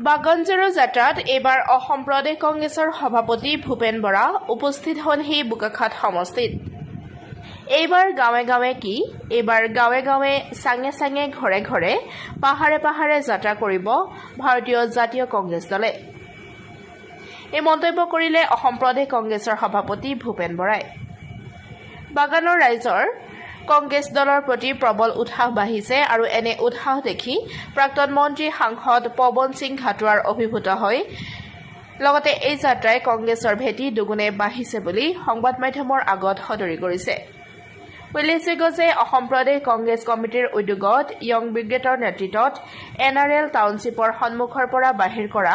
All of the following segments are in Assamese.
বাগান জোৰো যাত্ৰাত এইবাৰ অসম প্ৰদেশ কংগ্ৰেছৰ সভাপতি ভূপেন বৰা উপস্থিত হ'লহি বোকাখাত সমষ্টিত। এইবাৰ গাঁৱে গাঁৱে কি, এইবাৰ গাঁৱে গাঁৱে, চাঙে চাঙে, ঘৰে ঘৰে, পাহাৰে পাহাৰে যাত্ৰা কৰিব ভাৰতীয় জাতীয় কংগ্ৰেছ দলে। এই মন্তব্য কৰিলে অসম প্ৰদেশ কংগ্ৰেছৰ সভাপতি ভূপেন বৰাই। বাগানৰ ৰাইজৰ কংগ্ৰেছ দলৰ প্ৰতি প্ৰবল উৎসাহ বাঢ়িছে আৰু এনে উৎসাহ দেখি প্ৰাক্তন মন্ত্ৰী, সাংসদ পৱন সিং ঘাটোৱাৰ অভিভূত হৈ লগতে এই যাত্ৰাই কংগ্ৰেছৰ ভেটি দুগুণে বাঢ়িছে বুলি সংবাদ মাধ্যমৰ আগত সদৰি কৰিছে। উল্লেখযোগ্য যে অসম প্ৰদেশ কংগ্ৰেছ কমিটিৰ উদ্যোগত য়ং ব্ৰিগেডৰ নেতৃত্বত এন আৰ এল টাউনশ্বিপৰ সন্মুখৰ পৰা বাহিৰ কৰা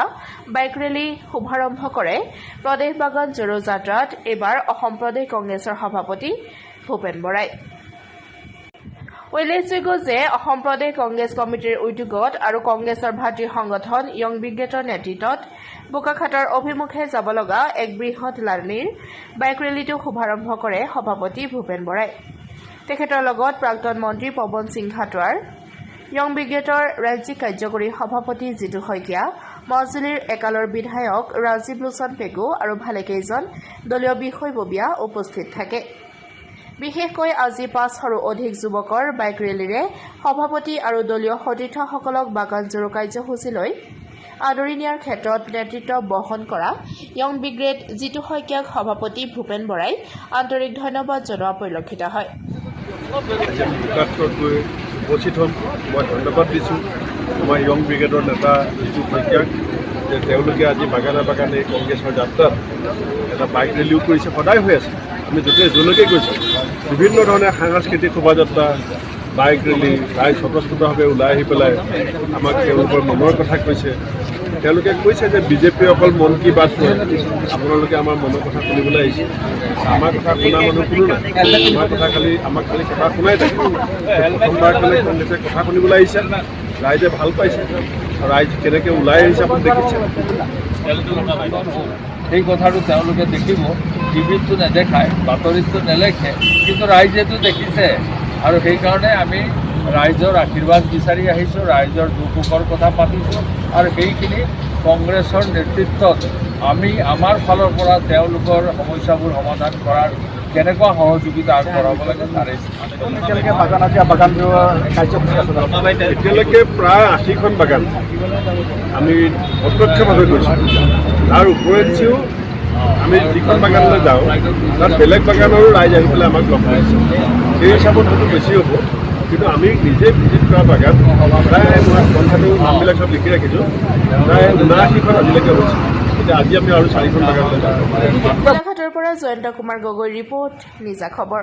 বাইক ৰেলী শুভাৰম্ভ কৰে প্ৰদেশ বাগান জোৰো যাত্ৰাত এইবাৰ অসম প্ৰদেশ কংগ্ৰেছৰ সভাপতি ভূপেন বৰাই। উল্লেখযোগ্য যে অসম প্ৰদেশ কংগ্ৰেছ কমিটিৰ উদ্যোগত আৰু কংগ্ৰেছৰ ভাতৃ সংগঠন য়ং ব্ৰিগেডৰ নেতৃত্বত বোকাখাতৰ অভিমুখে যাব লগা এক বৃহৎ লানিৰ বাইক ৰেলীটো শুভাৰম্ভ কৰে সভাপতি ভূপেন বৰাই। তেখেতৰ লগত প্ৰাক্তন মন্ত্ৰী পৱন সিং ঘাটোৱাৰ, য়ং ব্ৰিগেডৰ ৰাজ্যিক কাৰ্যকৰী সভাপতি জিতু শইকীয়া, মাজুলীৰ একালৰ বিধায়ক ৰাজীৱ লোচন পেগু আৰু ভালেকেইজন দলীয় বিষয়ববীয়া উপস্থিত থাকে। বিশেষকৈ আজি 500ৰো অধিক যুৱকৰ বাইক ৰেলীৰে সভাপতি আৰু দলীয় সতীৰ্থসকলক বাগান জোৰো কাৰ্যসূচীলৈ আদৰি নিয়াৰ ক্ষেত্ৰত নেতৃত্ব বহন কৰা য়ং ব্ৰিগেড জিতু শইকীয়াক সভাপতি ভূপেন বৰাই আন্তৰিক ধন্যবাদ জনোৱা পৰিলক্ষিত হয়। আজি আমি বোকাখাতত গৈ উপস্থিত হ'ম। মই ধন্যবাদ দিছোঁ আমাৰ য়ং ব্ৰিগেডৰ নেতা জিতু শইকীয়াক যে তেওঁলোকে আজি বাগানে বাগানে এই কংগ্ৰেছৰ যাত্ৰাত এটা বাইক ৰেলীও কৰিছে। সদায় হৈ আছে। আমি য'তে য'লৈকে গৈছোঁ, বিভিন্ন ধৰণে সাংস্কৃতিক শোভাযাত্ৰা, বাইক ৰেলী, ৰাইজ স্বতঃস্ফূৰ্তভাৱে ওলাই আহি পেলাই আমাক তেওঁলোকৰ মনৰ কথা কৈছে। তেওঁলোকে কৈছে যে বিজেপিয়ে অকল মন কী বাত কয়, আপোনালোকে আমাৰ মনৰ কথা শুনিবলৈ আহিছে। আমাৰ কথা শুনা মানুহ কোনো নাই। আমাৰ কথা খালি আমাক খালি কথা শুনাই থাকে। প্ৰথমবাৰ কাৰণে কংগ্ৰেছে কথা শুনিবলৈ আহিছে। ৰাইজে ভাল পাইছে। ৰাইজ কেনেকৈ ওলাই আহিছে আপুনি দেখিছে। সেই কথাটো তেওঁলোকে দেখিব। টিভিততো নেদেখায়, বাতৰিততো নেলেখে, কিন্তু ৰাইজেতো দেখিছে। আৰু সেইকাৰণে আমি ৰাইজৰ আশীৰ্বাদ বিচাৰি আহিছোঁ, ৰাইজৰ দুখ সুখৰ কথা পাতিছোঁ আৰু সেইখিনি কংগ্ৰেছৰ নেতৃত্বত আমি আমাৰ ফালৰ পৰা তেওঁলোকৰ সমস্যাবোৰ সমাধান কৰাৰ কেনেকুৱা সহযোগিতা আগবঢ়াব লাগে, তাৰে এতিয়ালৈকে বাগান আজি বাগান কাৰ্যসূচী আছে? এতিয়ালৈকে প্ৰায় 80খন বাগান আমি প্ৰত্যক্ষভাৱে গৈছোঁ। তাৰ উপৰিঞ্চিও আমি যিখন বাগানলৈ যাওঁ, তাত বেলেগ বাগানৰো ৰাইজ আহি পেলাই আমাক লগ পাইছে। সেই হিচাপত হয়তো বেছি হ'ব, কিন্তু আমি নিজে ভিজিট কৰা বাগান প্ৰায়, মই সংখ্যাটো নামবিলাক চব লিখি ৰাখিছোঁ, প্ৰায় 79খন আজিলৈকে হৈছে। এতিয়া আজি আমি আৰু চাৰিখন বাগানলৈ যাম। গোলাঘাটৰ পৰা জয়ন্ত কুমাৰ গগৈৰ ৰিপৰ্ট, নিজা খবৰ।